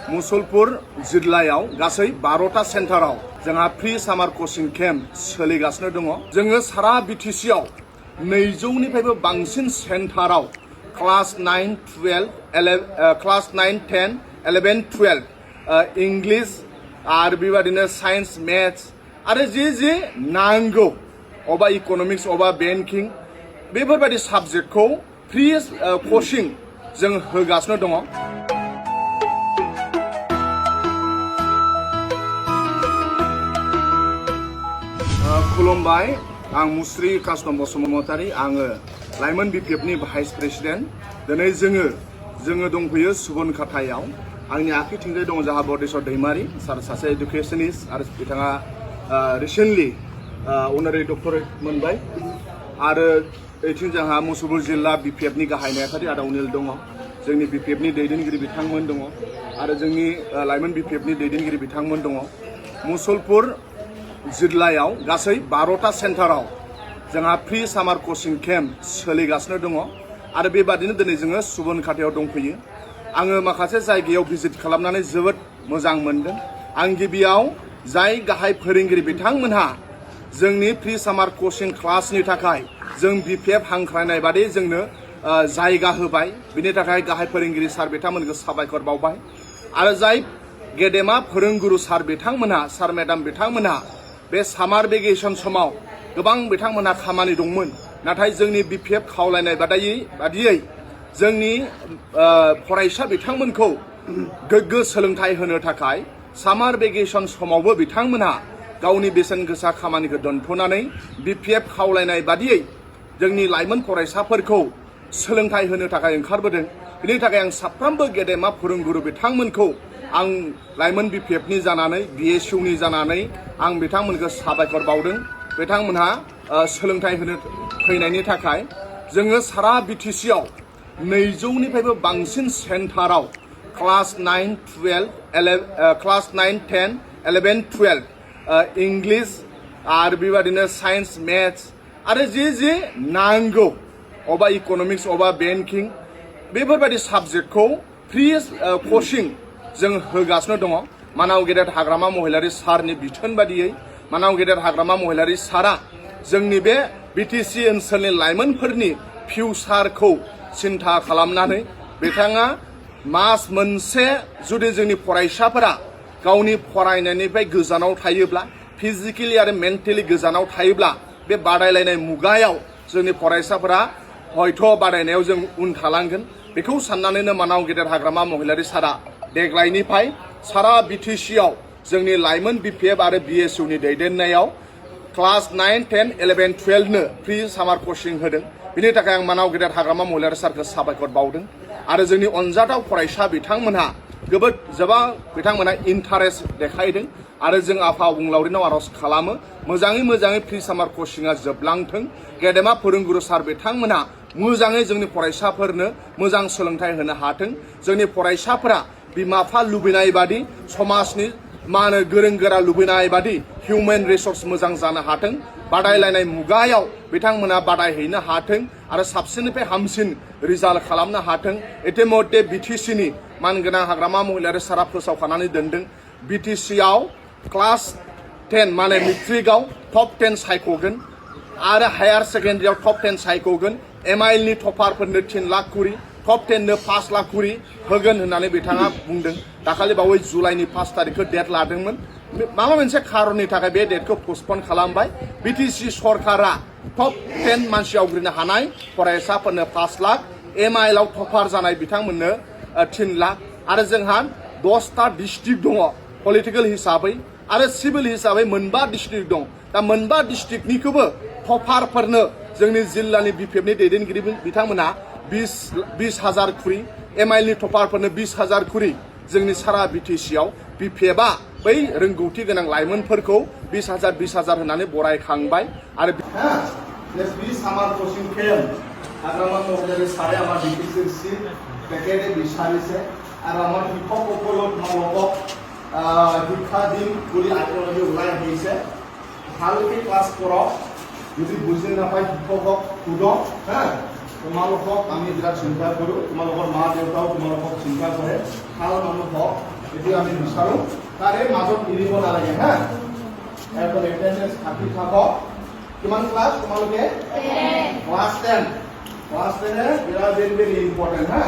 मुसलपुर जिल्लायाव गासै 12टा सेन्टाराव जोंहा फ्रि सामार कोचिं केम्प सोलिगासिनो दङ। जोङो सारा बिटिसि आव 200निफ्रायबो बांसिन सेन्टाराव क्लास 9, 12, क्लास 9, 10, 11, 12 इंलिश आरो बेबादिनो साइन्स, मेथ्स आरो जे नांगौ अबा इकोनॉमिक्स अबा बेंकिं बेफोरबायदि साबजेक्टखौ फ्रि कोचिं जों होगासिनो दङ। खुलुमबाय, आं मुस्रि कास्टम बसुमतारी, आङो लाइमोन बिपिएफनि भाइस प्रेसिडेन्ट। दिनै जोङो दंफैयो सुबनखातायाव। आंनि आखिथिंजाय दङ जोंहा बडेस्वर दैमारि सार, सासे एडुकेशनिस्ट आरो बिथाङा रिसेन्टलि अनारि डक्टरेट मोनबाय। आरो ओइथिं जोंहा मुसलपुर जिल्ला बिपिएफनि गाहाय नेहाथारि आदा अनिल दङ, जोंनि बिपिएफनि दैदेनगिरि बिथांमोन दङ आरो जोंनि लाइमोन बिपिएफनि दैदेनगिरि बिथांमोन दङ। मुसलपुर जिल्लायाव गासै 12टा सेन्टाराव जोंहा फ्रि सामार कोचिं केम्प सोलिगासिनो दङ आरो बेबादिनो दिनै जोङो सुबनखातायाव दंफैयो। आङो माखासे जायगायाव भिजिट खालामनानै जोबोद मोजां मोनदों। आं गिबियाव जाय गाहाय फोरोंगिरि बिथांमोनहा जोंनि फ्रि सामार कोचिं क्लासनि थाखाय जों बिपिएफ हांख्रायनाय बादि जोंनो जायगा होबाय, बिनि थाखाय गाहाय फोरोंगिरि सार बिथांमोनखौ साबायखर बावबाय। आरो जाय गेदेमा फोरोंगुरु सार बिथांमोनहा, सार मेडाम बिथांमोनहा बे सामार भेकेसन समाव गोबां बिथांमोनहा खामानि दंमोन, नाथाय जोंनि बिपिएफ खावलायनाय बादियै जोंनि फरायसा बिथांमोनखौ गोग्गो सोलोंथाइ होनो थाखाय सामार भेकेसन समावबो बिथांमोनहा गावनि बेसेन गोसा खामानिखौ दोनथ'नानै बिपिएफ खावलायनाय बादियै जोंनि लाइमोन फरायसाफोरखौ सोलोंथाइ होनो थाखाय ओंखारबोदों। बिनि थाखाय आं साफ्रोमबो गेदेमा फोरोंगुरु बिथांमोनखौ आं लाइमोन बिपिएफनि जानानै बिएसइउनि जानानै आं बिथांमोनखौ साबायखर बावदों। बिथांमोनहा सोलोंथाइ होनो फैनायनि थाखाय। जोङो सारा बिटिसि आव 200निफ्रायबो बांसिन सेन्टाराव क्लास 9, 12, क्लास 9, 10, 11, 12 इंलिश आरो बेबादिनो साइन्स, मेथ्स आरो जे नांगौ अबा इकोनॉमिक्स अबा बेंकिं बेफोरबायदि साबजेक्टखौ फ्रि कोचिं जों होगासिनो दङ। मानाव गेदेर हाग्रामा महिलारि सारनि बिथोन बादियै मानाव गेदेर हाग्रामा महिलारि सारा जोंनि बे बिटिसि ओनसोलनि लाइमोनफोरनि फिउचारखौ सिन्था खालामनानै बिथाङा मास मोनसे जुदि जोंनि फरायसाफोरा गावनि फरायनायनिफ्राय गोजानाव थायोब्ला, फिजिकेलि आरो मेन्टेलि गोजानाव थायोब्ला बे बादायलायनाय मुगायाव जोंनि फरायसाफोरा हयथ' बादायनायाव जों उन थालांगोन। बेखौ साननानैनो मानाव गेदेर हाग्रामा महिलारि सारा देग्लायनिफ्राय सारा बिटिसि आव जोंनि लाइमोन बिपिएफ आरो बिएसइउनि दैदेननायाव क्लास 9, 10, 11, 12 नो फ्रि सामार कोचिं होदों। बिनि थाखाय आं मानाव गेदेर हाग्रामा महिलारि सारखौ साबायखर बावदों। आरो जोंनि अनजाथाव फरायसा बिथांमोनहा गोबां बिथांमोनहा इन्टारेस्ट देखायदों आरो जों आफा अबंलावरिनाव आर'ज खालामो मोजाङै फ्रि सामार कोचिंआ जोबलांथों। गेदेमा फोरोंगुरु सार बिथांमोनहा मोजाङै जोंनि फरायसाफोरनो मोजां सोलोंथाइ होनो हाथों। जोंनि फरायसाफोरा बिमा बिफा लुबैनाय बादि, समाजनि गोरों गोरा लुबैनाय बादि हिउमेन रिसर्स मोजां जानो हाथों। बादायलायनाय मुगायाव बिथांमोना बादायहैनो हाथों आरो साबसिननिफ्राय हामसिन रिजाल्ट खालामनो हाथों। इतिमध्य बिटिसिनि मानगोनां हाग्रामा महिलारि सारा फोसावखानानै दोनदों। बिटिसि आव क्लास 10 मेट्रिकआव टप 10 सायख'गोन आरो हायार सेकेन्डारियाव टप 10 सायख'गोन। एमआइएलनि टपारफोरनो 3 लाख कुरि, टप 10नो 5 लाख कुरि होगोन होननानै बिथाङा बुंदों। दाखालि बावै जुलाइनि 5 तारिखखौ डेट लादोंमोन। माबा मोनसे खारननि थाखाय बे डेटखौ पस्टपन खालामबाय। बिटिसि सरकारा टप 10 मानसि आवग्रिनो हानाय फरायसाफोरनो 5 लाख, एमआइएलआव टपार जानाय बिथांमोननो 3 लाख आरो जोंहा 10टा डिस्ट्रिक्ट दङ पलिटिकेल हिसाबै आरो सिभिल हिसाबै 9 डिस्ट्रिक्ट दं। दा 9 डिस्ट्रिक्टनिखौबो टपारफोरनो जोंनि जिल्लानि बिपिएफनि दैदेनगिरि बिथांमोना 20,000 कुरि, एमआइएलनि टपारफोरनो 20,000 कुरि जोंनि सारा बिटिसि आव बिपिएफआ बै रोंगौथि गोनां लाइमोनफोरखौ 20,000 होननानै बरायखांबाय। आरो सामार कोचिं केम्प हाग्रामा महिलारि सारे आमार बिटिसि পেকেটে বিচাৰিছে আৰু আমাৰ শিক্ষকসকলক তেওঁলোকক শিক্ষা দিম বুলি আপোনালোকে ওলাই আহিছে। ভালকৈ ক্লাছ কৰক, যদি বুজি নাপায় শিক্ষকক সোধক, তোমালোকক আমি বিৰাট চিন্তা কৰোঁ তোমালোকৰ মা দেউতাও তোমালোকক চিন্তা কৰে ভাল মানুহ হওক এইটো আমি বিচাৰোঁ তাৰে মাজত এৰিব নালাগে হা এজন এটেন্ডেন্স থাকি থাকক কিমান ক্লাছ তোমালোকে ক্লাছ 10 ক্লাছ 10 ভেৰি ভেৰি ইম্পৰ্টেণ্ট হা